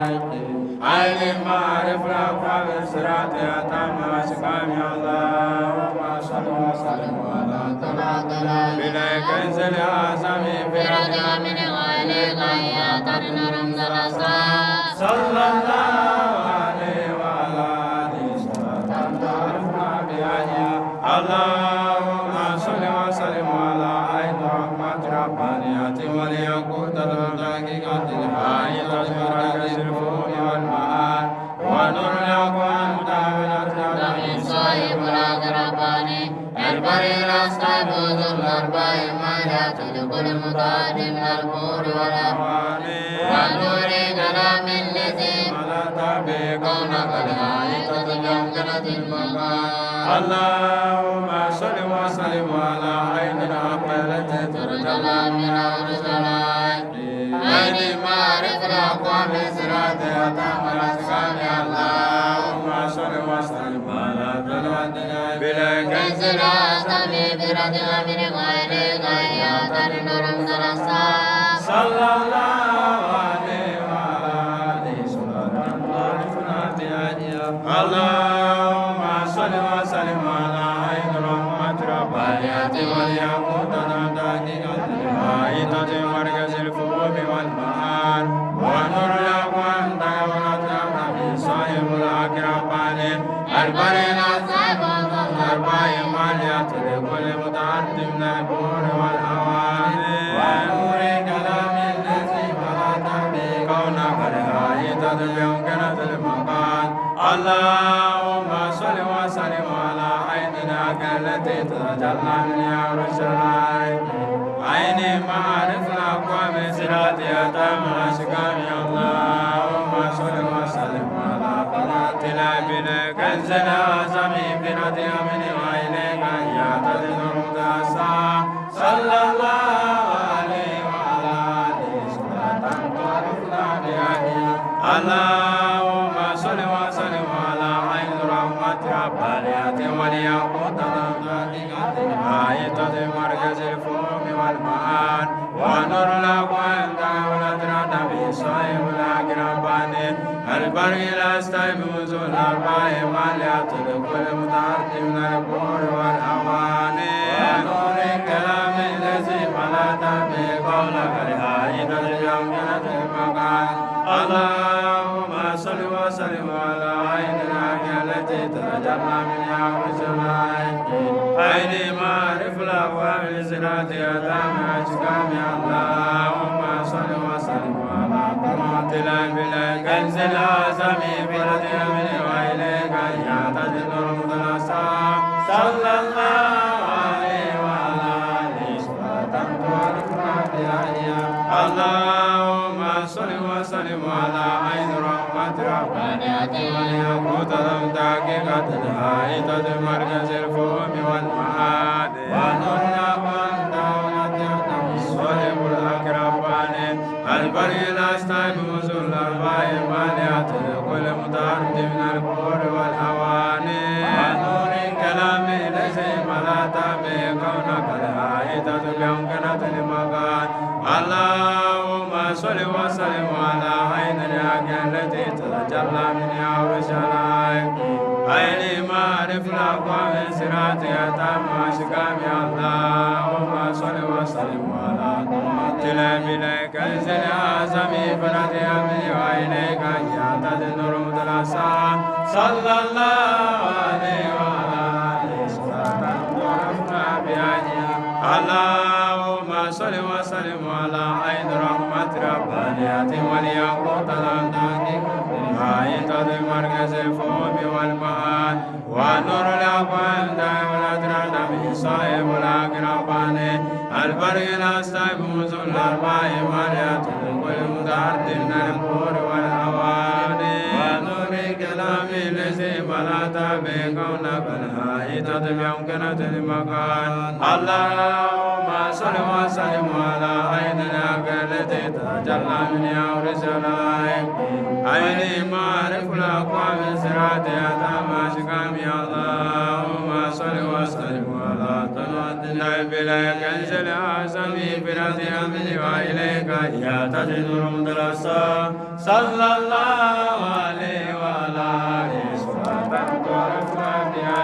عين معرف الأقوام الصراط أتم أشقام اللهم صل وسلم على بلا كنز الأعظم في ردع من غالي غياتر رمز الأصحاب صلى الله عليه وعلى آله صلاة تعرفنا بها. اللهم صل وسلم على عين رحمة ربانية وليقوت الحقيقة الحائطة مركز الفهم والمعان ونور الأقوام تابلة صاحب الأقرباني البري الأصحاب ذو الأربع مالات لكل متعد من البور والأواني ونور كلام الذي كونك الحائطة بأمكنة المكان. اللهم صل وسلم على عين الحق التي ترجى من الرسلات عين معرف الأقوام صراط أتم الأسقام. اللهم صل وسلم على طلعتنا بلا كنز الأعظم بردع من غير غيات رمز الأصحاب صلى الله عليه وعلى آله صلاة تعرفنا بها. اللهم صل وسلم على عين رحمة ربانية والياقوت الحقيقة الحائطة مركز الفهم والمعان ونور الأقوام تابلة صاحب الأقربان البر الأصحاب الأربع مالية لكل متعد من البور والأواني ونور كلام الذي ملأت به كونك الحائطة بأمكنة المكان. اللهم صل وسلم على عين التي تتجلى من عرش عين معرف الأقوام صراط أتم الأشقام. اللهم صل وسلم على قناة بلا كنز الأعظم في من وإليك يا تدر المتأسى صلى الله عليه وعلى آله صلاة تعرفنا بها. اللهم صل وسلم على عين رحمة ربانية ولياقوت الحقيقة الحائطة مركز الفهم والمعان ونور الأقوام دولة النبي صاحب الأقربان البر الأستيب ذو الأربع مالية لكل متعد من البور والأواني ونور الكلام الذي ملأت به قولك الحائطة بأمكنة المكان. اللهم صل وسلم على عين الحق التي تتجلى من عرش عين معرف الأقوام لصراط أتم أشقام. اللهم صل وسلم على قناة بلا كنز الأعظم في من وإليك يا تجد المتنسى صلى الله عليه وعلى آله صلاة تعرفنا بها. اللهم صل وسلم على عين رحمة ربانية والياقوت الحقيقة الحائطة مركز الفهم والمعان ونور الأقوام دولة صاحب الأقربان البر الأستيب ذو الأربع مالية لكل متعد من البور والأواني ونور الكلام الذي ملأت به كونك الحائطة بأمكنة المكان. اللهم صل وسلم على عين الحق التي تتجلى من عرش عين معرف الأقوام صراط أتم أشقام. اللهم صل وسلم على قناة بلا كنز الأعظم فرد من وإليك يا تدنر المتلاسى صلى الله عليه وعلى آله صلاة تعرفنا بها. اللهم صل وسلم على عين رحمة ربانية والياقوت الحقيقة الحائطة مركز الفهم والمعان ونور الأقوام دولة النبي صاحب الأقربان البر الأستيب ذو الأربع مالية لكل متعد من البور والأواني ونور الكلام الذي ملأت به كونك الحائطة بأمكنة المكان. اللهم صل وسلم على عين الحق التي تتجلى من عرش عين معرف الأقوام صراط أتم أشقام. اللهم صل وسلم على طلعة بلا كنز الأعظم برد أمن وإليك يا تجد المدرسة صلى الله عليه وعلى آله صلاة تعرفنا بها.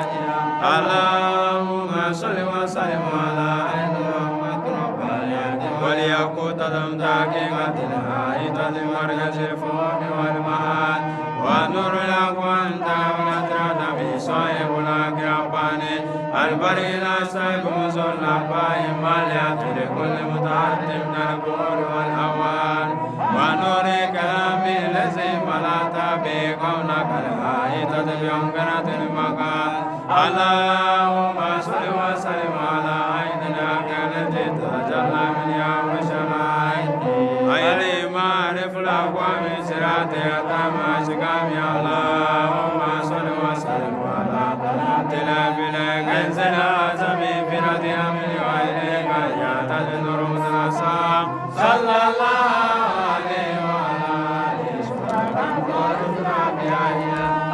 اللهم صل وسلم على عين رحمة ربانية وليقوت تحقيقة الحائطة مركز الفهم والمعاد ونور الأكوان دولة نبي صاحب الأقربان البري لا صاحب مزول الأرباء مالية لكل متعدم من البور والأوان ونور كلامي الذي ملأت به كونك الحائطة بأمكنة المكان. اللهم صل وسلم على عين التي تتجلى من يوم الشمائل عين معرف الأقوام صراط أتم أشقام. اللهم صل وسلم على طلعة بلا كنز الأعظم في رد أمر وإليك يا تاج النور متنسى صلى الله عليه وعلى آله صلاة تعرفنا بها.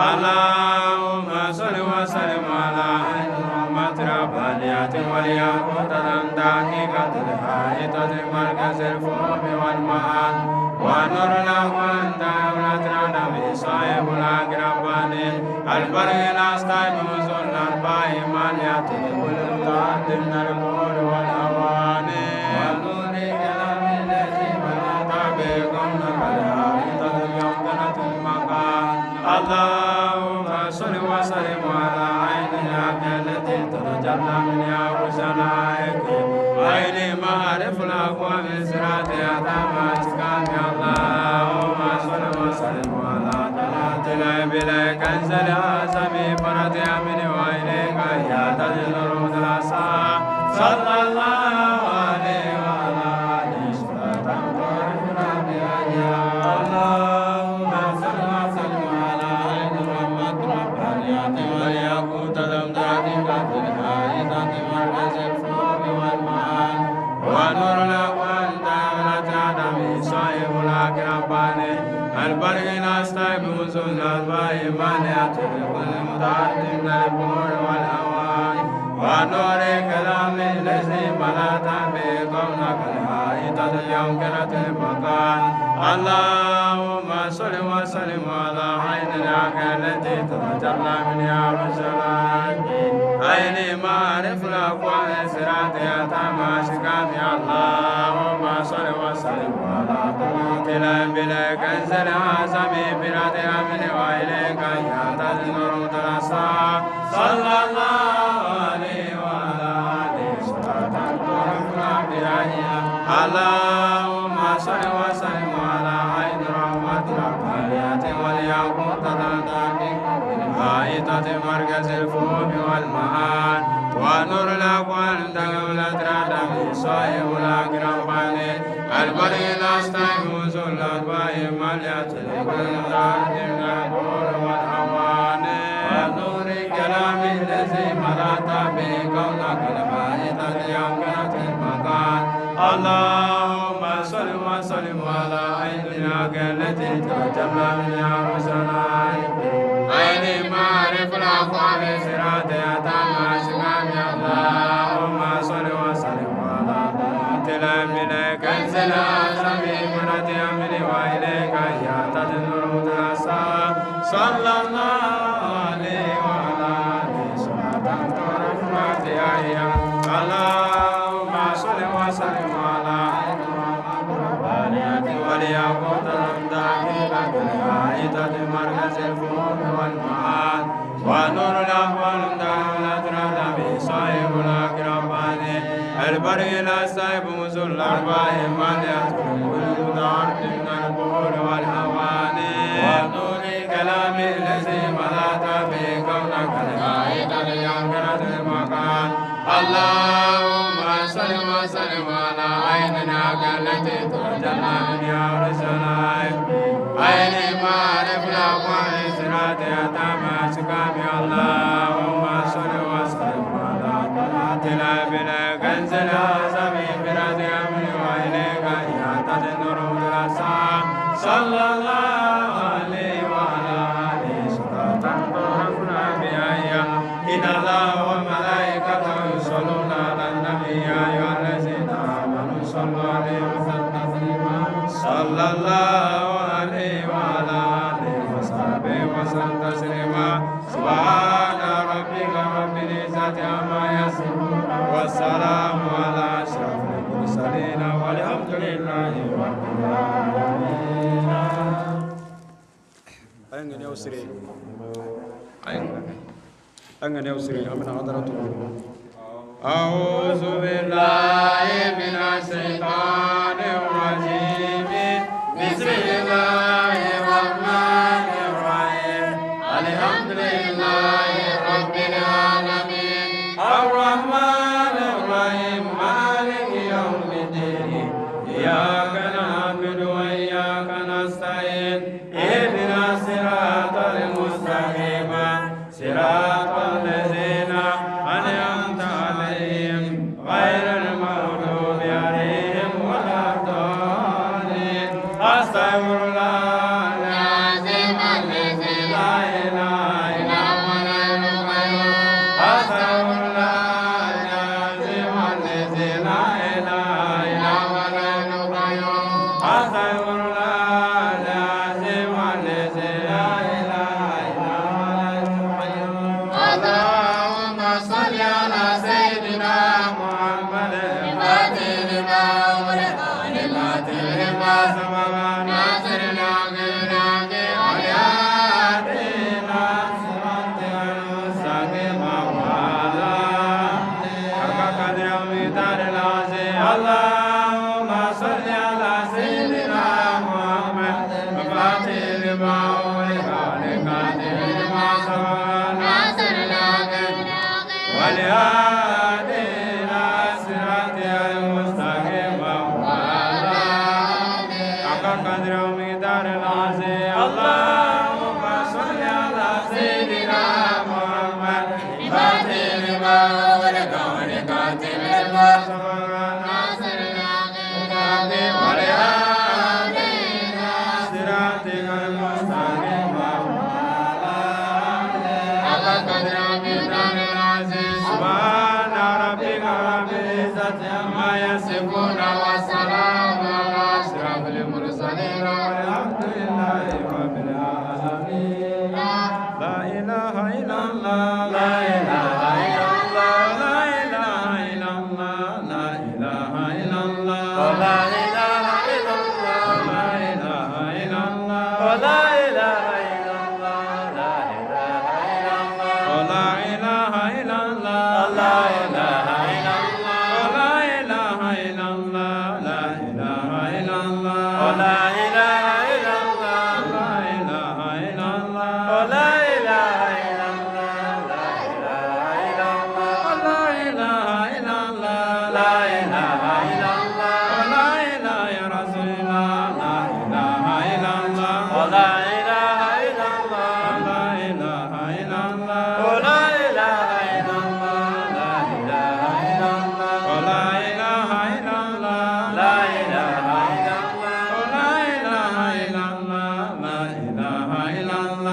اللهم صل وسلم على عين رحمة ربانية ولياقوت تحقيقة الحائطة مركز الفهم والمعاد ونور الأكوان دولة نبي صاحب الأقربان البرق الأستاذ مزول الأرباء مالية لكل متعدم من البور والأوان ونور كلام الذي ملأت به كونك الحائطة بأمكنة المكان. اللهم صل وسلم على عين الحق التي تتجلى من عرش عين معرف الأقوام صراط أتم أشكام. اللهم صل وسلم على طلعة بلا كنز الأعظم فرد أمن وإليك يا تاج النور متلاسى صلى الله عليه وعلى آله صلاة تعرفنا بها. اللهم صل وسلم على عين رحمة ربانية ولياقوت تحقيقة الحائطة مركز الفهم والمعان ونور الأكوان دولة نبي صاحب الأقربان البرق الأستاذ مزول الأرباء مانعة لكل متعدم من البور والأوان ونور كلام الذي ملأت به كونك الحائطة بأمكنة المكان. اللهم صل وسلم على عين الحق التي تتجلى من عرش عين معرف الأقوام صراط أتم أشقام. اللهم صل وسلم على طلعة بلا كنز الأعظم برد أمن وإليك يا تاج النور متلاسى صلى الله عليه وعلى آله صلاة تعرفنا بها. اللهم صل وسلم على عين رحمة ربانية ولياقوت تحقيقة الحائطة مركز الفهم والمعان ونور الأكوان دولة نبي صاحب الأقربان البرق الأستاذ مزول الأرباء مالية لكل متعدم من البور والأوان ونور كلام الذي ملأت به كونك الحائطة بأمكنة المكان. اللهم صل وسلم على عين الحق التي تتجلى من عرش عين معرف الأقوام صراط أتم أشقام. اللهم صل وسلم على طلعة بلا كنز الأعظم فرد أمر وإليك يا تاج النور متلاسى صلى الله عليه وعلى آله صلاة تعرفنا بها. اللهم صل وسلم على عين رحمة ربانية ولياقوت تحقيقة الحائطة مركز الفهم والمعاد ونور الأحوال دولة نبي صاحب الأقربان البرق الأستاذ مزول الأرباء مالية كل متعدم من البور والأوان ونور كلام الذي ملأت به كونك الحائطة بأمكنة المكان. اللهم صل وسلم على عين الحق التي تتجلى من عرش عين معرف الأقوام صراط أتم أشقام. اللهم صل وسلم على طلعة بلا كنز الأعظم برد أمر وإليك يا تاج النور متلاسى وسلم تسليما. سبحان ربك رب العزة عما يصفون والسلام على أشرف المرسلين والحمد لله رب العالمين. أعوذ بالله من الشيطان الرجيم. بسم الله الرحمن الرحيم. الحمد لله رب العالمين الرحمن الرحيم مالك يوم الدين إياك نعبد وإياك نستعين اهدنا الصراط المستقيم صراط الذين أنعمت عليهم غير المغضوب عليهم ولا الضالين. أستغفر الله العظيم الذي لا إله إلا هو القيوم. أستغفر الله العظيم الذي لا إله إلا هو القيوم. أستغفر الله العظيم الذي لا إله إلا هو القيوم. اللهم صل على سيدنا محمد الفاتح لما أغلق والخاتم لما سبق ناصر الحق بالحق والهادي إلى صراطك المستقيم وعلى حق قدره ومقداره العظيم. اللهم صل على سيدنا محمد الفاتح لما أغلق والخاتم لما سبق ناصر الحق بالحق والهادي إلى صراطك المستقيم وعلى حق قدره ومقداره العظيم. اللهم صل على سيدنا محمد الفاتح لما أغلق والخاتم لما سبق ناصر الحق بالحق والهادي إلى صراطك المستقيم وعلى حق قدره ومقداره العظيم. سبحان ربك رب العزة عما يصفون وسلام على أشرف المرسلين والحمد لله رب العالمين. لا إله إلا الله لا إله إلا الله لا إله إلا الله لا إله إلا الله لا إله إلا الله لا إله إلا الله لا إله إلا الله لا إله إلا الله لا إله إلا الله لا إله إلا الله لا إله إلا الله لا إله إلا الله لا إله إلا الله لا إله إلا الله لا إله إلا الله لا إله إلا الله لا إله إلا الله لا إله إلا الله لا إله يا رسول الله لا إله إلا الله لا إله إلا الله لا إله إلا الله لا إله إلا الله لا إله إلا الله لا إله إلا الله لا إله إلا الله لا إله إلا الله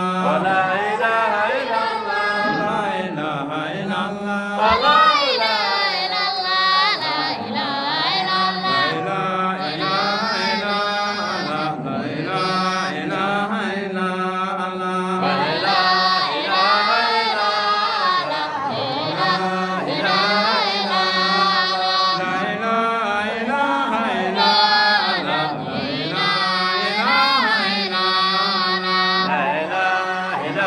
لا إله إلا الله لا إله إلا الله لا إله إلا الله لا إله إلا الله لا إله إلا الله لا إله إلا الله لا إله إله إلا الله لا إله إلا الله لا إله إلا لا إله إله إلا الله إله إله لا إله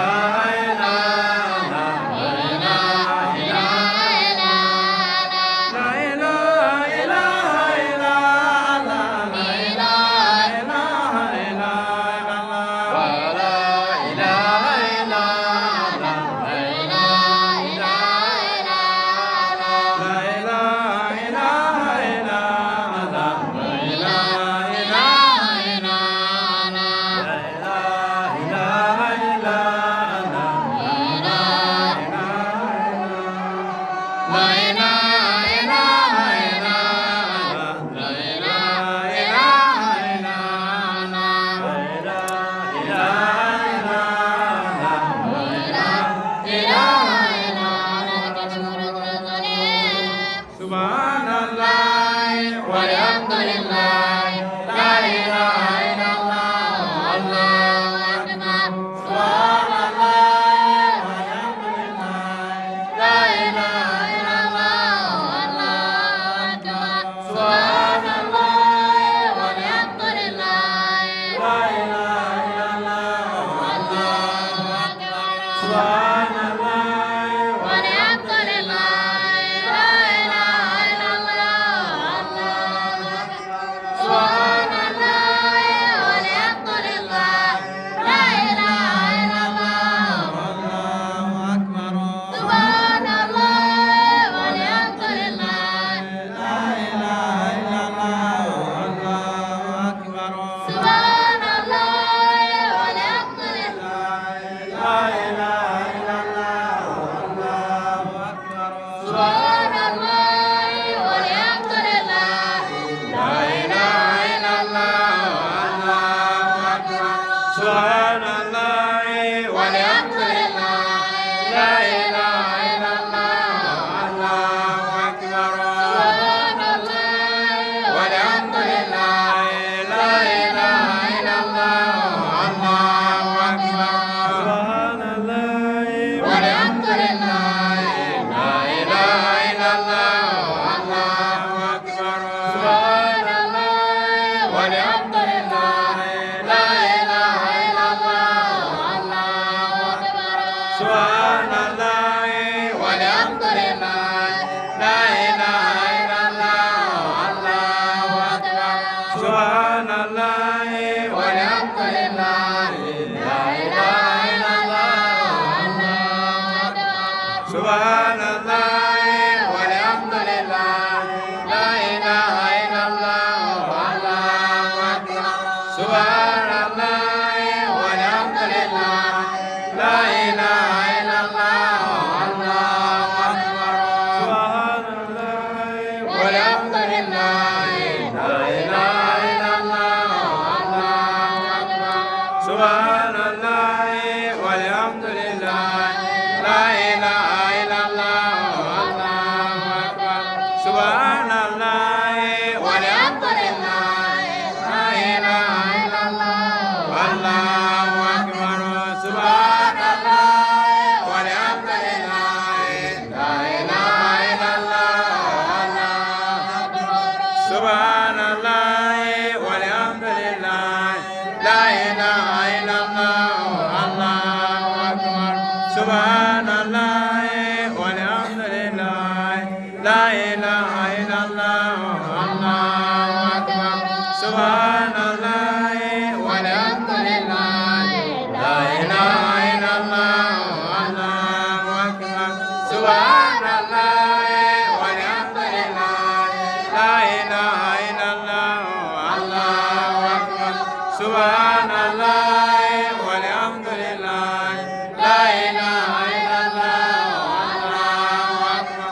سبحان الله والحمد لله لا إله إلا الله الله أكبر سبحان الله والحمد لله لا إله إلا الله الله أكبر سبحان الله والحمد لله لا إله إلا الله الله أكبر سبحان الله والحمد لله لا إله إلا الله الله أكبر سبحان الله والحمد لله لا إله إلا الله الله أكبر سبحان الله والحمد لله لا إله إلا الله الله أكبر سبحان الله والحمد لله لا إله إلا الله الله أكبر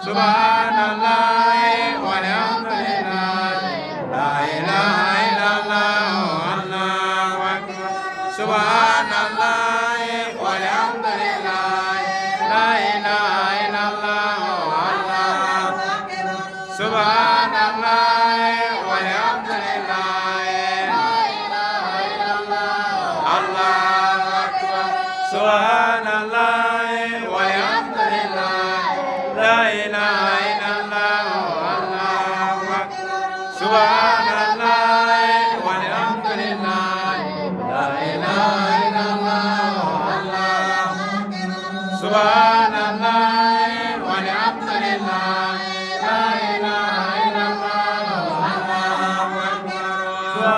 سبحان الله والحمد لله لا إله إلا الله الله أكبر سبحان الله والحمد لله لا إله إلا الله الله أكبر سبحان الله والحمد لله لا إله إلا الله الله سبحان الله والحمد لله لا إله إلا الله الله أكبر سبحان الله والحمد لله لا إله إلا الله الله أكبر سبحان الله والحمد لله لا إله إلا الله الله سبحان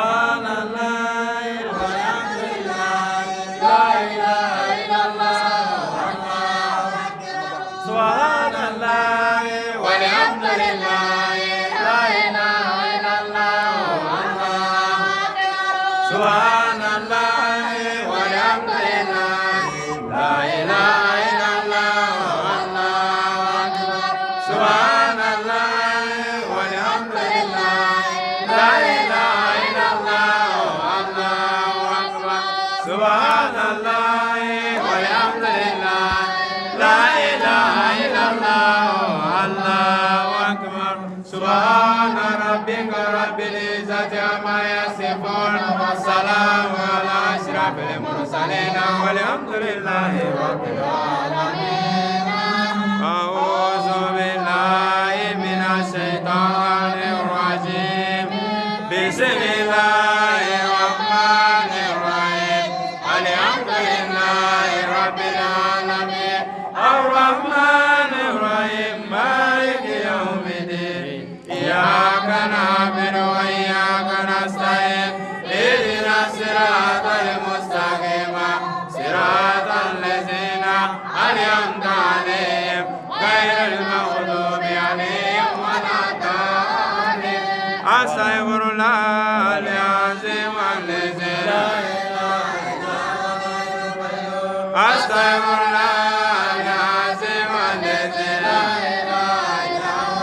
الله والحمد لله لا إله إلا الله الله أكبر سبحان الله والحمد لله لا إله إلا الله الله سبحان الله والحمد لله لا إله إلا الله الله سبحان الله والحمد لله لا إله إلا الله الله أكبر سبحان الله والحمد لله لا إله إلا الله الله أكبر سبحان الله والحمد لله لا إله إلا الله الله أكبر سبحان ربك رب العزة عما يصفون والسلام على أشرف المرسلين والحمد لله رب العالمين. أعوذ بالله من الشيطان الرجيم. بسم الله الرحمن الرحيم. الحمد لله رب العالمين الرحمن الرحيم مالك يوم الدين إياك نعبد وإياك نستعين اهدنا الصراط المستقيم صراط الذين أنعمت عليهم غير المغضوب عليهم ولا الضالين. أستغفر الله العظيم الذي لا إله إلا هو أستغفر الله العظيم الذي لا إله إلا هو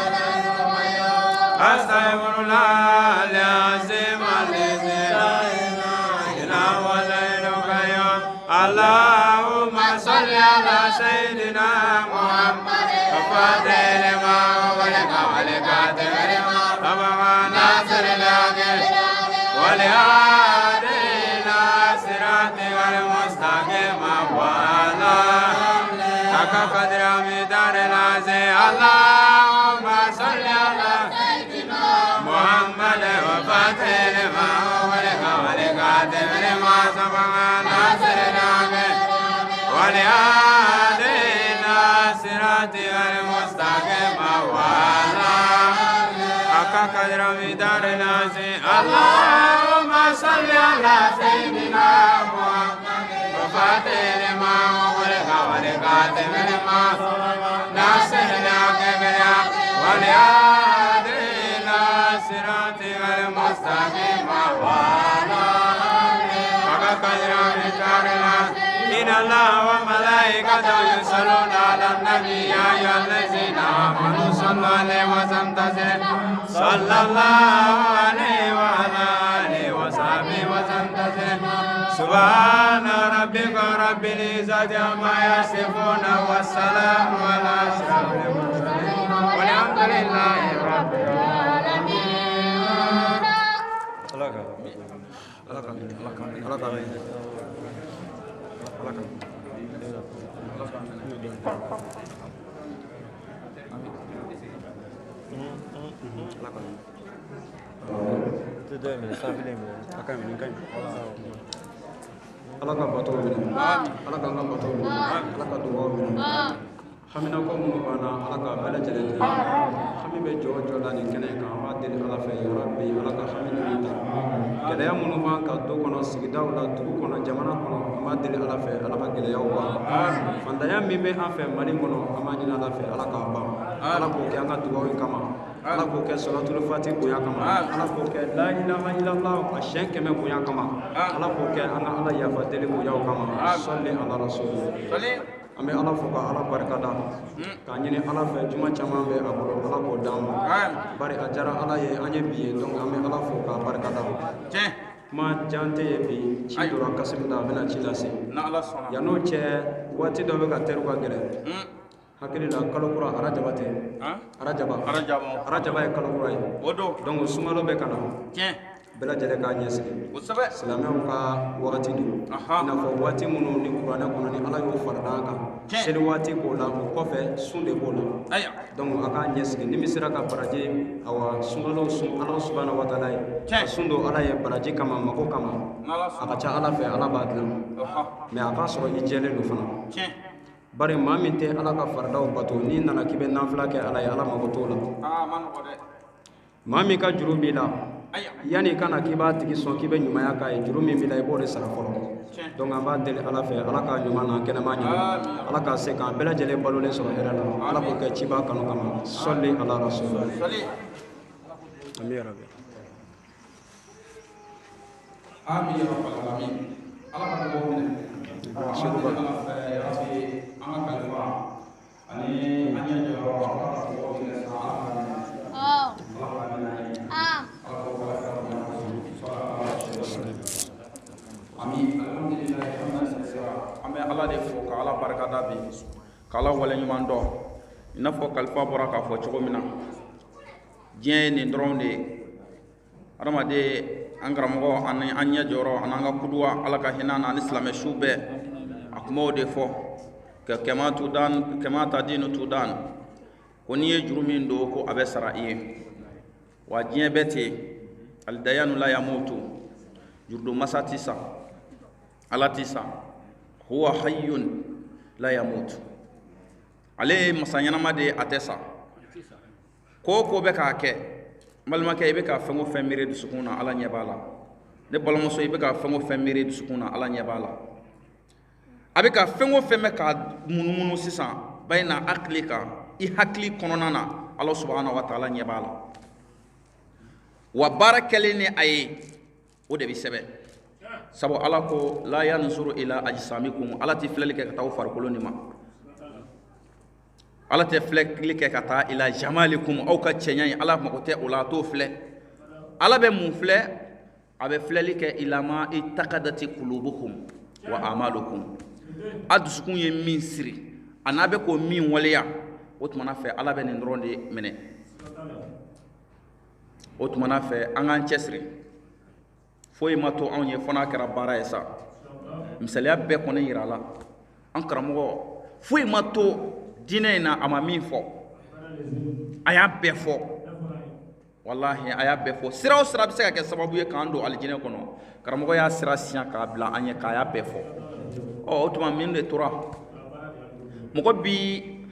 أستغفر الله العظيم الذي لا إله إلا هو الحي القيوم. اللهم صل على سيدنا محمد الفاتح لما أغلق والكاتب لما سبق ناصر الحق والهادي إلى صراطك المستقيم وعلى حق قدر مقدار العظيم. اللهم صل على سيدنا محمد وفاتح لما أغلق والكاتب لما سبق ناصر الحق والهادي إلى صراطك المستقيم وعلى حق قدر مقدار العظيم. اللهم صل على سيدنا محمد وفاتح لما أغلق والكاتب لما ناصر الحق بالحق والهادي إلى صراطك المستقيم وعلى حق قدر مقدار العظيم. إن الله وملائكته يصلون على النبي يا أيها الذين آمنوا صلوا عليه وسلموا تسليما. صلى الله عليه وعلى آله وصحبه وسلم تسليما. سبحان ربك رب العزة عما يصفون والسلام على أشرف المرسلين والحمد لله رب العالمين. Ala ka bato minɛ, Ala k'an ka bato minɛ, Ala ka dugawu minɛ. Haminako minnu b'an na, Ala k'a bɛɛ lajɛlen dilan. Hami bɛ jɔ o jɔ la nin kɛnɛ kan, an b'a deli Ala fɛ, yarabi Ala ka hami ninnu ta. Gɛlɛya minnu b'an kan du kɔnɔ, sigidaw la, dugu kɔnɔ, jamana kɔnɔ, an b'a deli Ala fɛ, Ala ka gɛlɛyaw ban. Fantanya min bɛ an fɛ Mali kɔnɔ, an b'a ɲini Ala fɛ, Ala k'a ban. Ala k'o kɛ an ka dugawu kama. Ala k'o kɛ sɔlatulu fati bonya kama. Ala k'o kɛ la ilaha illallah a siɲɛ 100 bonya kama. Ala k'o kɛ an ka Ala yafa deli bonyaw kama. Sɔli ala rasul. An bɛ Ala fo ka Ala barika da, k'a ɲini Ala fɛ juma caman bɛ a bolo, Ala k'o d'an ma. Bari a diyara Ala ye an ye bi ye, donc an bɛ Ala fo k'a barika da. Kuma jan tɛ ye bi, ci donna Kasimu da, a bɛna ci lase. Yann'o cɛ, waati dɔ bɛ ka teriw ka gɛlɛn. Hakili la kalo kura arajaba tɛ, arajaba arajaba ye kalo kura ye, donc sunkalo bɛ ka na, bɛɛ lajɛlen k'a ɲɛsigi. Silamɛw ka wagati don, i n'a fɔ waati minnu ni kuranɛ kɔnɔ ni Ala y'o fara d'an kan, seli waati b'o la, o kɔfɛ sun de b'o la. Donc a k'a ɲɛsigi, ni min sera ka baraji, awa sunkalo sun Ala subahana wa taala ye, ka sun don Ala ye baraji kama, mako kama, a ka ca Ala fɛ Ala b'a dilan. Mais a k'a sɔrɔ i jɛlen don fana. Bari maa min tɛ Ala ka faridaw bato, n'i nana k'i bɛ nanfila kɛ Ala ye, Ala mago t'o la. Maa min ka juru b'i la, yanni i ka na k'i b'a tigi sɔn k'i bɛ ɲumanya k'a ye, juru min b'i la i b'o de sara fɔlɔ. Donc an b'a deli Ala fɛ, Ala k'a ɲuman n'an kɛnɛma ɲɛ, Ala k'a se k'an bɛɛ lajɛlen balolen sɔrɔ hɛrɛ la, Ala k'o kɛ ciba kanu kama. Sɔli ala rasul. Ami ya Rabbi. Ami ya Rabbal alamin. Ala ka dugawu minɛ. Ala fɛ yarabi an ka kalifa ani an ɲɛ jɔyɔrɔ, Ala ka dugawu minɛ sa, Ala ka minɛ. Ala ka minɛ. Ala k'o kala kira bonya kosɔn. Ami alhamdulilayi hamdan kasira. An bɛ Ala de fo ka Ala barika da bi, ka Ala waleɲuman dɔn. I n'a fɔ kalifa bɔra k'a fɔ cogo min na, diɲɛ ye nin dɔrɔn de ye. Adamaden, an karamɔgɔ ani an ɲɛ jɔyɔrɔ ani an ka kuduwa, Ala ka hinɛ an na ani silamɛ su bɛɛ, a kumaw de fɔ ka kɛma tudan kɛma ta dinu tudan, ko n'i ye juru min don ko a bɛ sara i ye. Wa diɲɛ bɛɛ ten, alidayanu la yamutu, jurudon masa ti sa, Ala ti sa, huwa hayyun la yamutu, ale ye masa ɲɛnama de ye, a tɛ sa. Ko o ko bɛ k'a kɛ, n balimakɛ, i bɛ ka fɛn o fɛn miiri dusukun na, Ala ɲɛ b'a la. Ne balimamuso, i bɛ ka fɛn o fɛn miiri dusukun na, Ala ɲɛ b'a la. A bɛ ka fɛn o fɛn bɛ ka munumunu sisan bayina hakili kan, i hakili kɔnɔna na, Ala subahana wa taala ɲɛ b'a la. Wa baara kɛlen ni a ye, o de bɛ sɛbɛn. Sabu Ala ko la yanzuru ila ajsamikum, Ala tɛ filɛli kɛ ka taa aw farikolo nin ma, Ala tɛ filɛli kɛ ka taa ila jamalikum, aw ka cɛɲa ye, Ala mago tɛ o la, a t'o filɛ. Ala bɛ mun filɛ? A bɛ filɛli kɛ ila ma itakadati kulubukum wa amalukum, a dusukun ye min siri a n'a bɛ k'o min waleya, o tumana fɛ Ala bɛ nin dɔrɔn de minɛ. O tumana fɛ an k'an cɛsiri, foyi ma to anw ye fo n'a kɛra baara ye sa. Misaliya bɛɛ kɔni yira la, an karamɔgɔ foyi ma to diinɛ in na a ma min fɔ, a y'a bɛɛ fɔ, walahi a y'a bɛɛ fɔ. Sira o sira bɛ se ka kɛ sababu ye k'an don alijinɛ kɔnɔ, karamɔgɔ y'a sira siyan k'a bila an ɲɛ, k'a y'a bɛɛ fɔ. Ɔ o tuma min de tora, mɔgɔ bi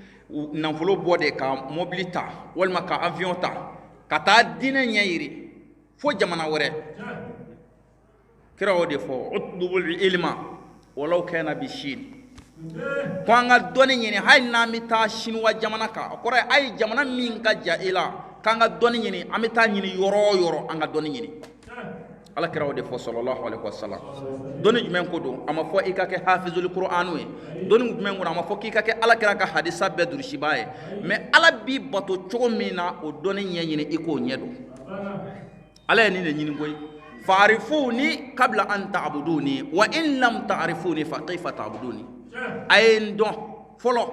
nafolo bɔ de ka mobili ta walima ka avion ta ka taa diinɛ ɲɛ yiri fo jamana wɛrɛ. Kira o de fɔ, utlubul ilma walaw kana bi shin, ko an ka dɔnni ɲini hali n'an bɛ taa Sinuwa jamana kan. O kɔrɔ ye a ye jamana min ka ja i la, k'an ka dɔnni ɲini, an bɛ taa ɲini yɔrɔ o yɔrɔ, an ka dɔnni ɲini. Ala kira o de fɔ sallallahu alaihi wasallam. Dɔnni jumɛn ko don? A ma fɔ i ka kɛ hafizul Qur'anu ye. Dɔnni jumɛn ko don? A ma fɔ k'i ka kɛ Ala kira ka hadisa bɛɛ durusiba ye. Mais Ala b'i bato cogo min na, o dɔnni ɲɛɲini, i k'o ɲɛ dɔn. Ala ye nin de ɲini koyi. Fa'arifuni qabla an ta'buduni wa in lam ta'rifuni fa kayfa ta'buduni. A ye n dɔn fɔlɔ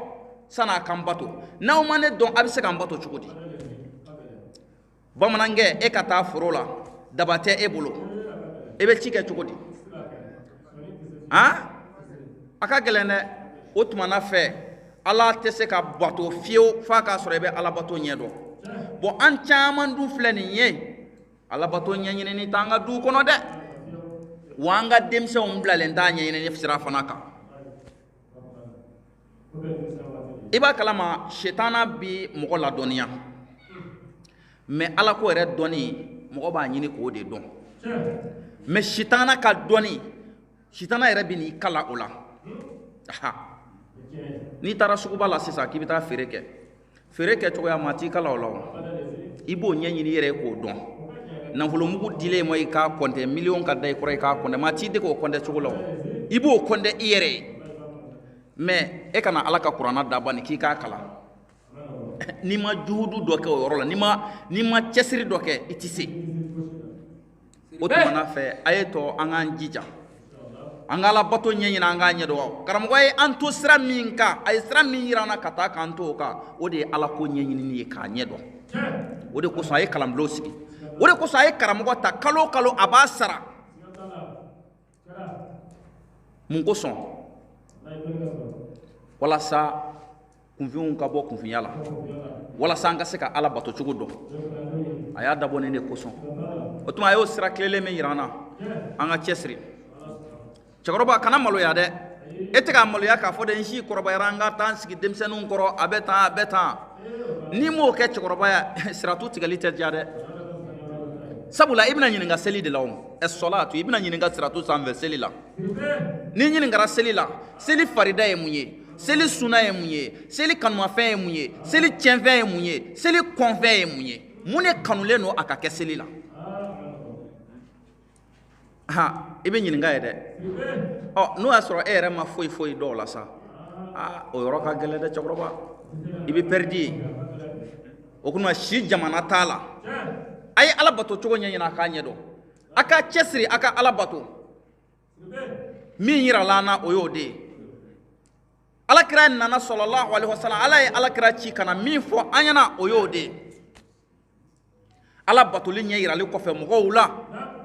san'a ka n bato. N'aw ma ne dɔn, a bɛ se ka n bato cogo di? Bamanankɛ, e ka taa foro la, daba tɛ e bolo, e bɛ ci kɛ cogo di? Han, a ka gɛlɛn dɛ. O tuma na fɛ, Ala tɛ se ka bato fiyewu f'a k'a sɔrɔ i bɛ Ala bato ɲɛ dɔn. Bon, an caman dun filɛ nin ye, Ala bato ɲɛɲinini t'an ka du kɔnɔ dɛ, wa an ka denmisɛnw bilalen t'a ɲɛɲinini sira fana kan. I b'a kalama, setana bi mɔgɔ ladɔnniya, mais Ala ko yɛrɛ dɔnni, mɔgɔ b'a ɲini k'o de dɔn. Mais sitana ka dɔnni, sitana yɛrɛ bɛ n'i kala o la. N'i taara suguba la sisan k'i bɛ taa feere kɛ, feere kɛcogoya maa t'i kala o la o, i b'o ɲɛɲini i yɛrɛ ye k'o dɔn. Nafolomugu dilen ma i k'a kɔntɛ, miliyɔn ka da i kɔrɔ i k'a kɔntɛ, maa t'i dege o kɔntɛ cogo la o, i b'o kɔntɛ i yɛrɛ ye. Mais e kana Ala ka kuranna daba nin k'i k'a kalan, n'i ma juhudu dɔ kɛ o yɔrɔ la, n'i ma cɛsiri dɔ kɛ, i tɛ se. O tuma na fɛ, a ye tɔ an k'an jija, an ka Ala bato ɲɛɲini, an k'a ɲɛdɔn. Karamɔgɔ ye an to sira min kan, a ye sira min yira an na ka taa k'an to o kan, o de ye Ala ko ɲɛɲinini ye k'a ɲɛdɔn. O de kosɔn a ye kalanbulon sigi, o de kosɔn a ye karamɔgɔ ta kalo o kalo a b'a sara. Mun kosɔn? Walasa kunfinw ka bɔ kunfinya la, walasa an ka se ka Ala bato cogo dɔn. A y'a dabɔ nin de kosɔn. O tuma a y'o sira tilelen min yira an na, an ka cɛsiri. Cɛkɔrɔba, kana maloya dɛ. E tɛ ka maloya k'a fɔ dɛ, n si kɔrɔbayara, n ka taa n sigi denmisɛnninw kɔrɔ, a bɛ tan, a bɛ tan. N'i m'o kɛ cɛkɔrɔba ya, siratu tigɛli tɛ diya dɛ. Sabula i bɛna ɲininka seli de la o. Ɛsɔlatu, i bɛna ɲininka siratu sanfɛ seli la. N'i ɲininkara seli la, seli farida ye mun ye, seli suna ye mun ye, seli kanumafɛn ye mun ye, seli tiɲɛfɛn ye mun ye, seli kɔnfɛn ye mun ye, mun de kanulen don a ka kɛ seli la? Ha, i bɛ ɲininka ye dɛ. Ɔ, n'o y'a sɔrɔ e yɛrɛ ma foyi foyi dɔn o la sa, aa, o yɔrɔ ka gɛlɛn dɛ cɛkɔrɔba, i bɛ pɛridi ye. O kuma si jamana t'a la. A ye Ala bato cogo ɲɛɲini, a k'a ɲɛdɔn, a k'a cɛsiri, a ka Ala bato. Min yirala an na, o y'o de ye. Ala kira nana sallallahu alaihi wasallam, Ala ye Ala kira ci ka na min fɔ an ɲɛna, o y'o de ye. Ala batoli ɲɛ yirali kɔfɛ mɔgɔw la,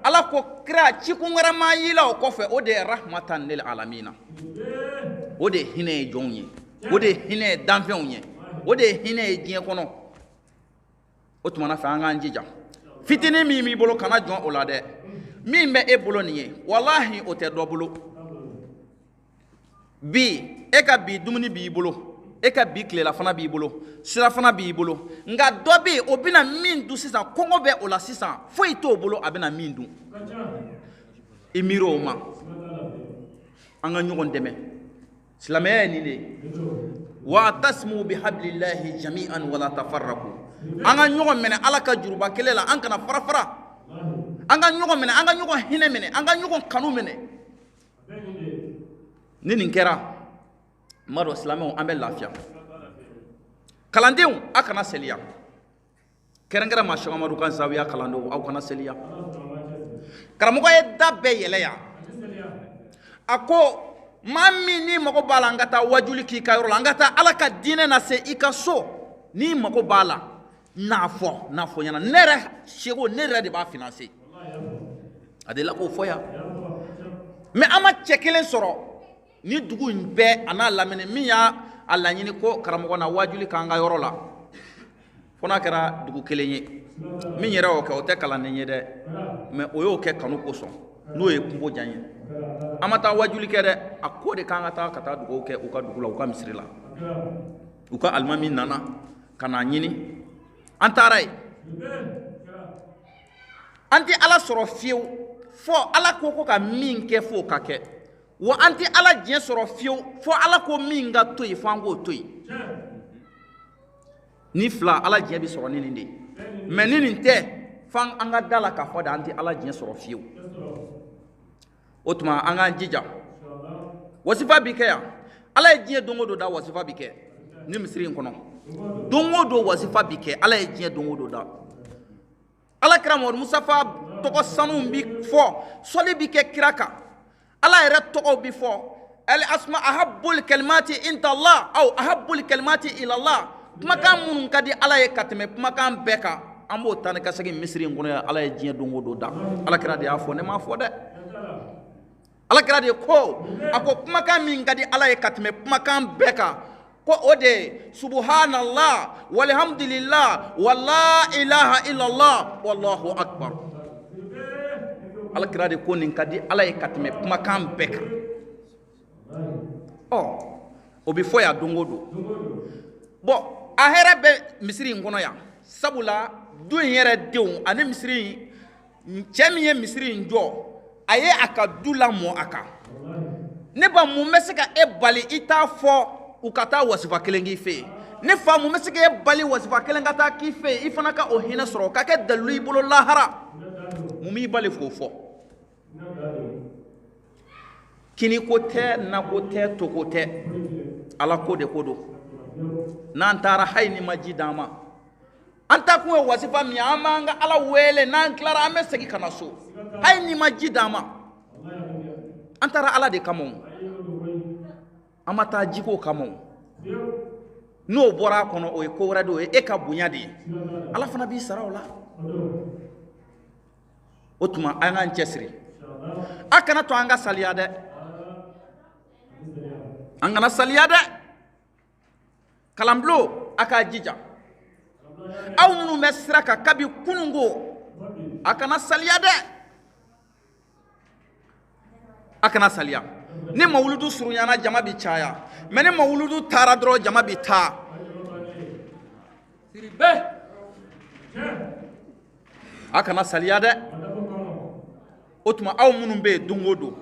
Ala ko kira cikun wɛrɛ ma y'i la o kɔfɛ, o de ye rahmatan lil alamina. O de ye hinɛ ye jɔnw ye, o de ye hinɛ ye danfɛnw ye, o de ye hinɛ ye diɲɛ kɔnɔ. O tuma na fɛ, an k'an jija. Fitinin min b'i bolo, kana jɔn o la dɛ. Min bɛ e bolo nin ye, walahi, o tɛ dɔ bolo. Bi e ka bi dumuni b'i bolo, e ka bi tilelafana b'i bolo, sirafana b'i bolo, nka dɔ bɛ yen, o bɛna min dun sisan, kɔngɔ bɛ o la sisan, foyi t'o bolo a bɛna min dun. I miiri o ma. An ka ɲɔgɔn dɛmɛ, silamɛya ye nin de ye. Wa'tasimu bihablillahi jami'an wala tafarraqu. An ka ɲɔgɔn minɛ Ala ka juruba kelen la, an kana fara fara. An ka ɲɔgɔn minɛ, an ka ɲɔgɔn hinɛ minɛ, an ka ɲɔgɔn kanu minɛ. Ni nin kɛra, n b'a dɔn silamɛw, an bɛ lafiya. Kalandenw, a kana seliya. Kɛrɛnkɛrɛn ma Sɛki Amadu ka zawiya kalandenw, aw kana seliya. Karamɔgɔ ye da bɛɛ yɛlɛ yan. A ko maa min n'i mago b'a la, an ka taa wajuli k'i ka yɔrɔ la, an ka taa Ala ka diinɛ lase i ka so, n'i mago b'a la, n'a fɔ, n'a fɔ ɲɛna, ne yɛrɛ seko, ne yɛrɛ de b'a financer. A delila k'o fɔ yan. Mais an ma cɛ kelen sɔrɔ ni dugu in bɛɛ a n'a lamini min y'a a laɲini ko karamɔgɔ na wajuli k'an ka yɔrɔ la, fo n'a kɛra dugu kelen ye. Min yɛrɛ y'o kɛ, o tɛ kalanden ye dɛ, mais o y'o kɛ kanu kosɔn, n'o ye kungo diya n ye. An ma taa wajuli kɛ dɛ, a ko de k'an ka taa ka taa dugawu kɛ u ka dugu la, u ka misiri la. U ka alimami nana ka n'a ɲini, an taara yen. An tɛ Ala sɔrɔ fiyewu fɔ Ala ko ka min kɛ f'o ka kɛ, wa an tɛ Ala diɲɛ sɔrɔ fiyewu fɔ Ala ko min ka to yen, fo an k'o to yen. Ni fila, Ala diɲɛ bɛ sɔrɔ ni nin de ye. Mais ni nin tɛ, fo an ka da la k'a fɔ de, an tɛ Ala diɲɛ sɔrɔ fiyewu. O tuma an k'an jija, wasifa bi kɛ yan. Ala ye diɲɛ don o don da, wasifa bi kɛ ni misiri in kɔnɔ. Don o don wasifa bi kɛ. Ala ye diɲɛ don o don da, Ala kira Mamadu Musafa tɔgɔ sanu bi fɔ, sɔli bi kɛ kira kan, Ala yɛrɛ tɔgɔw bi fɔ. Al asma ahabbul kalimati inda Allah aw ahabbul kalimati ila Allah, kumakan minnu ka di Ala ye ka tɛmɛ kumakan bɛɛ kan, an b'o taa ni ka segin misiri in kɔnɔ yan. Ala ye diɲɛ don o don da, Ala kira de y'a fɔ, ne m'a fɔ dɛ. Ala kira de ko, a ko kumakan min ka di Ala ye ka tɛmɛ kumakan bɛɛ kan, ko o de ye subhanallah walhamdulillah wala ilaha illallah wallahu akbar. Ala kira de ko nin ka di Ala ye ka tɛmɛ kumakan bɛɛ kan. Ɔ, o bɛ fɔ yan don o don. Bɔn, a hɛrɛ bɛ misiri in kɔnɔ yan, sabula du in yɛrɛ denw ani misiri in, cɛ min ye misiri in jɔ, a ye a ka du lamɔ a kan. Ne ba, mun bɛ se ka e bali i t'a fɔ u ka taa wasifa kelen k'i fɛ yen? Ne fa, mun bɛ se k'e bali wasifa kelen ka taa k'i fɛ yen, i fana ka o hinɛ sɔrɔ, o ka kɛ dalilu i bolo lahara? Mun b'i bali k'o fɔ? Kiniko tɛ, nako tɛ, toko tɛ, Ala ko de ko don. N'an taara, hali ni ma ji d'an ma, an ta kun ye wasifa min ye, an b'an ka Ala wele, n'an tilara an bɛ segin ka na so. Hali ni ma ji d'an ma, an taara Ala de kama o, an ma taa jiko kama o. N'o bɔra a kɔnɔ, o ye ko wɛrɛ de ye, o ye e ka bonya de ye, Ala fana b'i sara o la. O tuma an k'an cɛsiri, a kana to an ka saliya dɛ, an kana saliya dɛ. Kalanbulon, a k'a jija, aw minnu bɛ sira kan kabi kununko, a kana saliya dɛ, a kana saliya. Ni mawuludu surunyana, jama bi caya, mɛ ni mawuludu taara dɔrɔn, jama bi taa. A kana saliya dɛ. O tuma aw minnu bɛ yen don o don,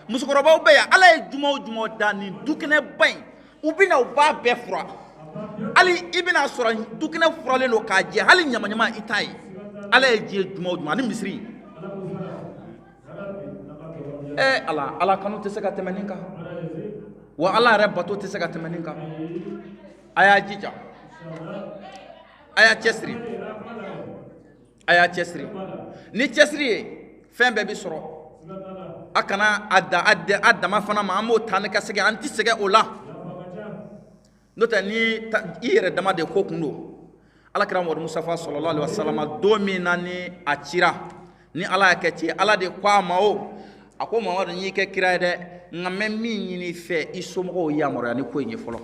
musokɔrɔbaw bɛ yan, Ala ye juma o juma da nin dukɛnɛba in, u bɛ na u b'a bɛɛ fura. Hali i bɛna sɔrɔ dukɛnɛ furalen don k'a jɛ, hali ɲamaɲama i t'a ye. Ala ye diɲɛ juma o juma ani misiri. Ala, Ala kanu tɛ se ka tɛmɛ nin kan, wa Ala yɛrɛ bato tɛ se ka tɛmɛ nin kan. A y'a jija, a y'a cɛsiri, a y'a cɛsiri. Ni cɛsiri ye, fɛn bɛɛ bi sɔrɔ. A kana a da a dama fana ma, an b'o taa ni ka segin, an ti sɛgɛn o la. N'o tɛ, ni i yɛrɛ dama de ko kun don. Ala kira Muhamadu Mustafa sallallahu alaihi wasallam, don min na ni a cira, ni Ala y'a kɛ ci, Ala de ko a ma, o a ko Muhamadu, n y'i kɛ kira ye dɛ, nka n bɛ min ɲini i fɛ, i somɔgɔw yamaruya ni ko in ye fɔlɔ.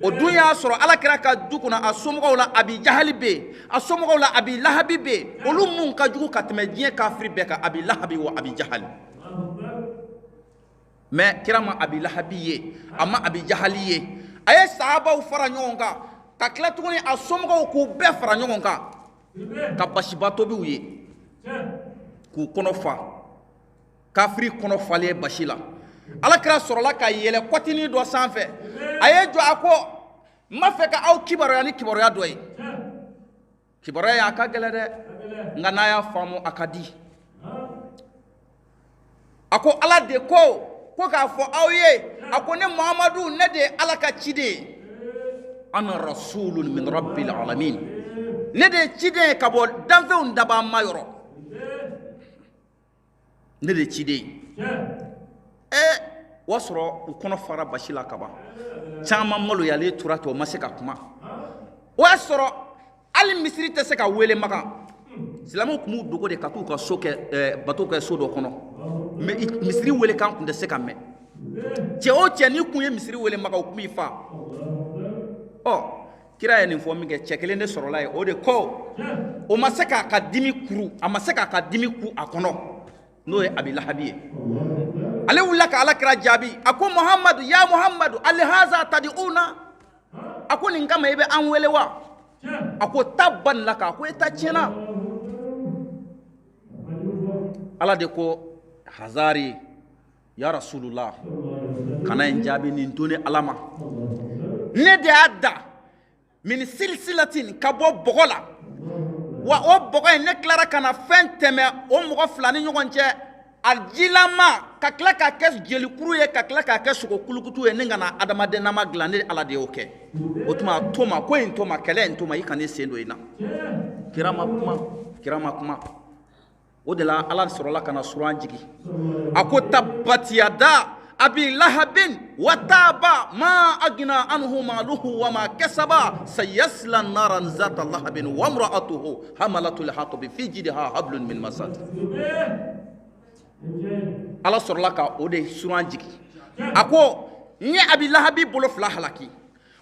O dun y'a sɔrɔ Ala kira ka du kɔnɔ, a somɔgɔw la Abi Jahali bɛ yen, a somɔgɔw la Abi Lahabi bɛ yen, olu mun ka jugu ka tɛmɛ diɲɛ kafiri bɛɛ kan, Abi Lahabi wa Abi Jahali. Mɛ kira ma Abi Lahabi ye, a ma Abi Jahali ye. A ye sahabaw fara ɲɔgɔn kan, ka tila tuguni a somɔgɔw k'u bɛɛ fara ɲɔgɔn kan, ka basiba tobi u ye k'u kɔnɔ fa. Kafiri kɔnɔ falen basi la, Ala kira sɔrɔla ka yɛlɛ kɔtinin dɔ sanfɛ, a ye jɔ, a ko n b'a fɛ ka aw kibaruya ni kibaruya dɔ ye. Kibaruya ye a ka gɛlɛn dɛ, nka n'a y'a faamu a ka di. A ko Ala de ko k'a fɔ aw ye, a ko ne Muhamadu, ne de ye Ala ka ciden ye, ana rasulun min rabbil alamin, ne de ye ciden ye ka bɔ danfɛnw dabaa ma yɔrɔ, ne de ye ciden ye. O y'a sɔrɔ u kɔnɔ fara basi la kaban, caman maloyalen tora ten, o ma se ka kuma. O y'a sɔrɔ hali misiri tɛ se ka wele Makan, silamɛw tun b'u dogo de ka t'u ka so kɛ, bato kɛ so dɔ kɔnɔ, mɛ misiri welekan tun tɛ se ka mɛn. Cɛ o cɛ n'i kun ye misiri wele Makan, o tun b'i fa. Ɔ, kira ye nin fɔ min kɛ, cɛ kelen de sɔrɔla yen, o de ko o ma se k'a ka dimi kuru, a ma se k'a ka dimi ku a kɔnɔ, n'o ye Abi Lahabi ye. Ale wulila ka Ala kira jaabi, a ko Muhamadu, ya Muhamadu, alihaza tadiuna, a ko nin kama i bɛ an wele wa? A ko tabban laka, a ko e ta tiɲɛna. Ala de ko hazari ya Rasulullah, kana in jaabi nin to ni Ala ma, ne de y'a da min silsilatin, ka bɔ bɔgɔ la, wa o bɔgɔ in ne tilara ka na fɛn tɛmɛ o mɔgɔ fila ni ɲɔgɔn cɛ, a jilama ka tila k'a kɛ jelikuru ye, ka tila k'a kɛ sogo kulukutu ye, ni ka na adamadennama dilan, ne Ala de y'o kɛ. O tuma a to ma, ko in to ma, kɛlɛ in to ma, i kana i sen don i na. Kira ma kuma, kira ma kuma. O de la Ala sɔrɔla ka na suran jigin. A ko tabbat yada abi lahabin wa taba ma agna anhu maluhu wa ma kasaba sayasla naran zata lahabin wa imra'atuhu hamalatul hatabi fi jidha hablun min masad. Ala sɔrɔla ka o de suran jigin. A ko n ye Abi Lahabi bolo fila halaki,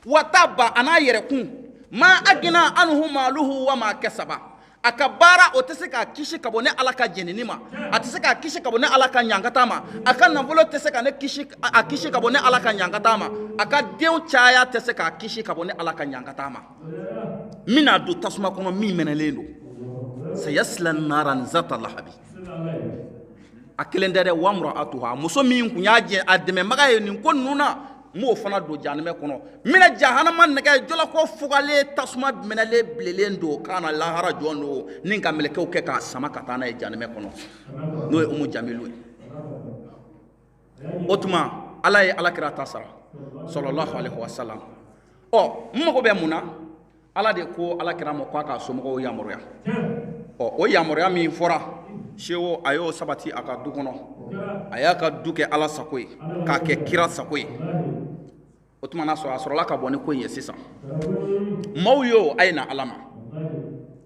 wa taba a n'a yɛrɛ kun, ma agna anhu maluhu wa ma kasaba, a ka baara o tɛ se k'a kisi ka bɔ ne Ala ka jɛnini ma, a tɛ se k'a kisi ka bɔ ne Ala ka ɲankata ma, a ka nafolo tɛ se ka ne kisi a kisi ka bɔ ne Ala ka ɲankata ma, a ka denw caya tɛ se k'a kisi ka bɔ ne Ala ka ɲankata ma. N bɛna don tasuma kɔnɔ min mɛnɛlen don, sayasla naran zata lahabi. A kelen tɛ dɛ, wa mura'atuha, muso min kun y'a jɛ a dɛmɛbaga ye nin ko ninnu na, n b'o fana don jahanamɛ kɔnɔ. N bɛna jahanama nɛgɛ jɔlɔkɔ fugalen tasuma minɛlen bilenlen don k'a na lahara jɔn don ni ka mɛlɛkɛw kɛ k'a sama ka taa n'a ye jahanamɛ kɔnɔ, n'o ye Umu Jamilu ye. O tuma Ala ye Ala kira ta sara sallallahu alaihi wa sallam. Ɔ n mago bɛ mun na? Ala de ko Ala kira ma k'a ka somɔgɔw yamaruya. Ɔ o yamaruya min fɔra, sewo a y'o sabati a ka du kɔnɔ, a y'a ka du kɛ Ala sago ye, k'a kɛ kira sago ye. O tuma n'a sɔrɔ a sɔrɔla ka bɔ ni ko in ye sisan. Maaw y'o a ye na Ala ma,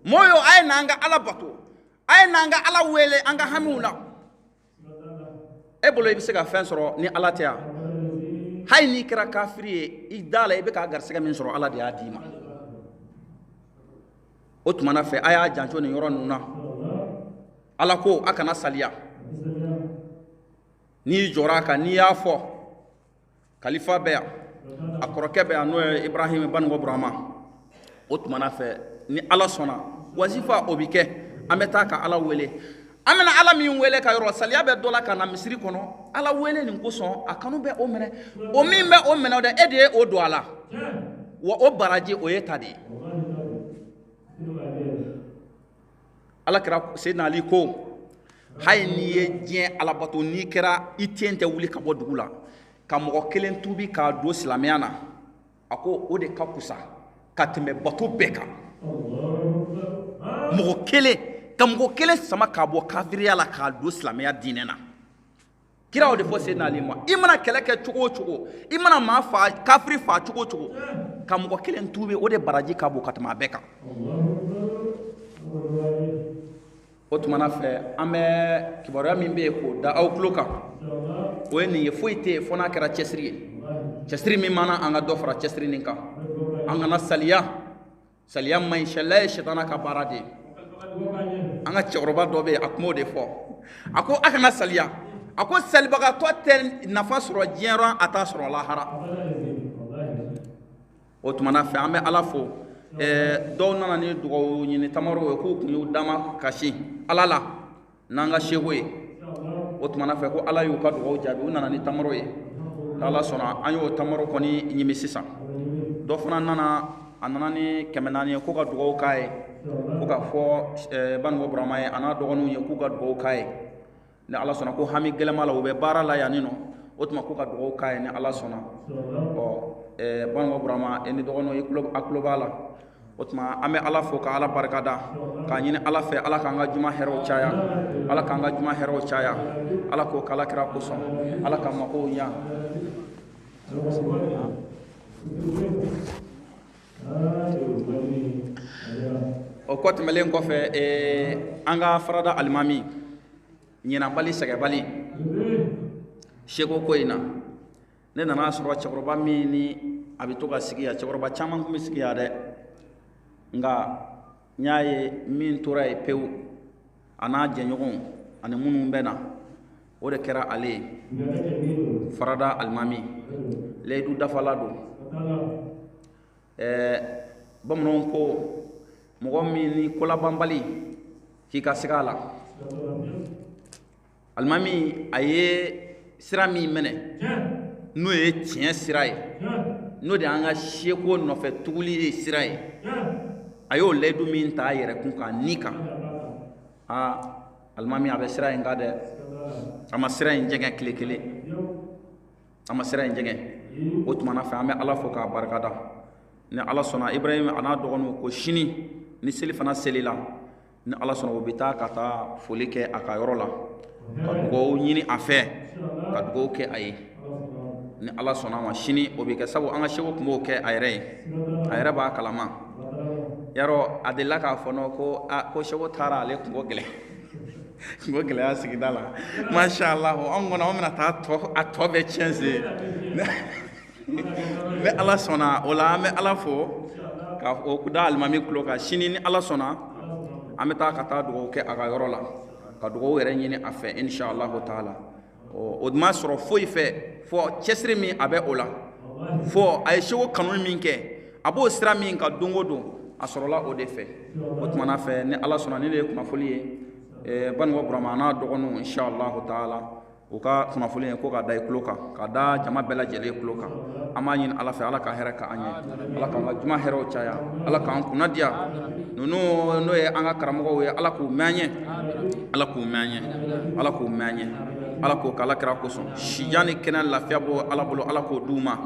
maaw y'o a ye na an ka Ala bato, a ye na an ka Ala wele an ka hamiw la. E bolo i bɛ se ka fɛn sɔrɔ ni Ala tɛ yan? Hali n'i kɛra kafiri ye, i da la i bɛ k'a garisɛgɛ min sɔrɔ Ala de y'a d'i ma. O tuma na fɛ a y'a janto nin yɔrɔ ninnu na. Ala ko a kana saliya. N'i jɔra a kan, n'i y'a fɔ kalifa bɛ yan, a kɔrɔkɛ bɛ yan n'o ye Ibrahim Banikɔ Burama. O tuma na fɛ ni Ala sɔnna wazifa o bɛ kɛ, an bɛ taa ka Ala wele. An bɛna Ala min wele ka yɔrɔ saliya bɛ dɔ la ka na misiri kɔnɔ, Ala wele nin kosɔn a kanu bɛ o minɛ, o min bɛ o minɛ o dɛ, e de ye o don a la, wa o baraji o ye ta de ye. Ala kira Seydina Ali ko hali n'i ye diɲɛ alabato, n'i kɛra i ten tɛ wuli ka bɔ dugu la ka mɔgɔ kelen tuubi k'a don silamɛya na, a ko o de ka kusa ka tɛmɛ bato bɛɛ kan. Mɔgɔ kelen ka mɔgɔ kelen sama k'a bɔ kafiriya la k'a don silamɛya diinɛ na. Kira o de fɔ Seydina Ali ma, i mana kɛlɛ kɛ cogo o cogo, i mana maa fa kafiri fa cogo o cogo, ka mɔgɔ kelen tuubi o de baraji ka bon ka tɛmɛ a bɛɛ kan. O tuma na fɛ an bɛ kibaruya min bɛ yen k'o da aw tulo kan, o ye nin ye. Foyi tɛ yen fo n'a kɛra cɛsiri ye, cɛsiri min mana an ka dɔ fara cɛsiri nin kan, an kana saliya. Saliya man ɲi, saliya ye sɛtana ka baara de ye. An ka cɛkɔrɔba dɔ bɛ yen, a kun b'o de fɔ, a ko a kana saliya, a ko salibagatɔ tɛ nafa sɔrɔ diɲɛ rɔ, a t'a sɔrɔ lahara. O tuma na fɛ an bɛ Ala fo. Dɔw nana ni dugawu ɲini tamaro ye k'u kun y'u dama kasi Ala la n'an ka seko ye. O tuma na fɛ ko Ala y'u ka dugawu jaabi, u nana ni tamaro ye. N'Ala sɔnna an y'o tamaro kɔni ɲimi sisan. Dɔ fana nana, a nana ni 400 ye ko ka dugawu k'a ye, ko k'a fɔ Banikɔ Burama ye a n'a dɔgɔninw ye k'u ka dugawu k'a ye. Ni Ala sɔnna ko hami gɛlɛma la u bɛ baara la yan nɔ, o tuma k'u ka dugawu k'a ye ni Ala sɔnna. Ɔ Banikɔ Burama e ni dɔgɔninw a tulo b'a la. O tuma an bɛ Ala fo ka Ala barika da, k'a ɲini Ala fɛ Ala k'an ka juma hɛrɛw caya, Ala k'an ka juma hɛrɛw caya, Ala k'o k'Ala kira kosɔn, Ala k'an makow ɲa. O kɔ tɛmɛlen kɔfɛ, an ka farada alimami ɲinabali sɛgɛbali seko ko in na, ne nana sɔrɔ cɛkɔrɔba min ni a bɛ to ka sigi yan, cɛkɔrɔba caman tun bɛ sigi yan dɛ, nka n y'a ye min tora yen pewu a n'a jɛɲɔgɔnw ani minnu bɛ na, o de kɛra ale ye farada alimami layidu dafala don. Bamananw ko mɔgɔ min ni kolabanbali k'i ka siga a la, alimami a ye sira min minɛ n'o ye tiɲɛ sira ye, n'o de y'an ka seko nɔfɛ tuguli ye sira ye, a y'o layidu min ta a yɛrɛ kun k'a ni kan, aa alimami a bɛ sira in kan dɛ, a ma sira in jɛngɛ tile kelen, a ma sira in jɛngɛ. O tuma na fɛ an bɛ Ala fo k'a barikada. Ni Ala sɔnna Ibrahim a n'a dɔgɔninw ko sini ni seli fana selila, Ni Ala sɔnna o bɛ taa ka taa foli kɛ a ka yɔrɔ la, ka dugawu ɲini a fɛ, ka dugawu kɛ a ye. Ni Ala sɔnna ma sini o bɛ kɛ, sabu an ka seko tun b'o kɛ a yɛrɛ ye, a yɛrɛ b'a kalama. Yarɔ a delila k'a fɔ nɔ ko a ko seko taara ale kungo gɛlɛn, kungo gɛlɛya sigida la. Masha Allah, anw kɔni anw bɛna taa tɔ a tɔ bɛɛ tiɲɛ sen. Ni Ala sɔnna o la, an bɛ Ala fo ka o da alimami tulo kan. Sini ni Ala sɔnna an bɛ taa ka taa dugawu kɛ a ka yɔrɔ la, ka dugawu yɛrɛ ɲini a fɛ inshallah taala. O ma sɔrɔ foyi fɛ fɔ cɛsiri min a bɛ o la, fɔ a ye seko kanu min kɛ, a b'o sira min kan don o don, a sɔrɔla o de fɛ. O tumana fɛ ni Ala sɔnna, ni de ye kunnafoli ye Banikɔ Burama n'a dɔgɔninw inshallah taala, u ka kunnafoli ye ko ka da i tulo kan, ka da jama bɛɛ lajɛlen tulo kan. An b'a ɲini Ala fɛ, Ala ka hɛrɛ k'an ye, Ala k'an ka juma hɛrɛw caya, Ala k'an kunna diya. Ninnu n'o ye an ka karamɔgɔw ye, Ala k'u mɛn an ye, Ala k'u mɛn an ye, Ala k'u mɛn an ye, Ala k'o k'Ala kira kosɔn. Sijan ni kɛnɛ lafiya bɔ Ala bolo, Ala k'o d'u ma.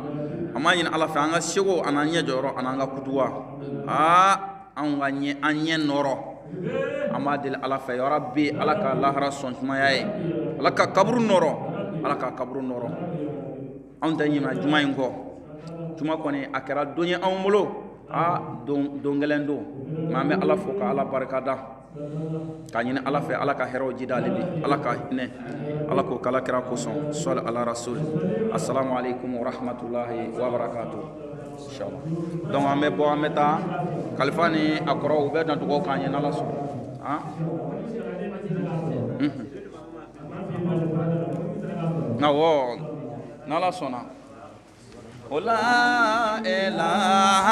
An b'a ɲini Ala fɛ, an ka seko an'an ɲɛ jɔyɔrɔ an'an ka kutuwa, aa anw ka ɲɛ, an ɲɛ nɔrɔ. An b'a deli Ala fɛ, ya Rabbi, Ala ka lahara sɔn sumaya ye, Ala ka kaburu nɔrɔ, Ala ka kaburu nɔrɔ. Anw tɛ ɲinɛ juma in kɔ. Juma kɔni a kɛra don ye anw bolo, aa don gɛlɛn don, nka an bɛ Ala fo ka Ala barika da, k'a ɲini Ala fɛ, Ala ka hɛrɛw jida ale bi, Ala ka hinɛ, Ala k'o k'Ala kira kosɔn. Sɔli ala rasul. Assalamu alaikum wa rahmatullahi wa barakatuh. Inshallah. Donc an bɛ bɔ, an bɛ taa kalifa ni a kɔrɔw, u bɛ na dugawu k'an ye n'Ala sɔnna. Awɔ, n'Ala sɔnna. O la ilaha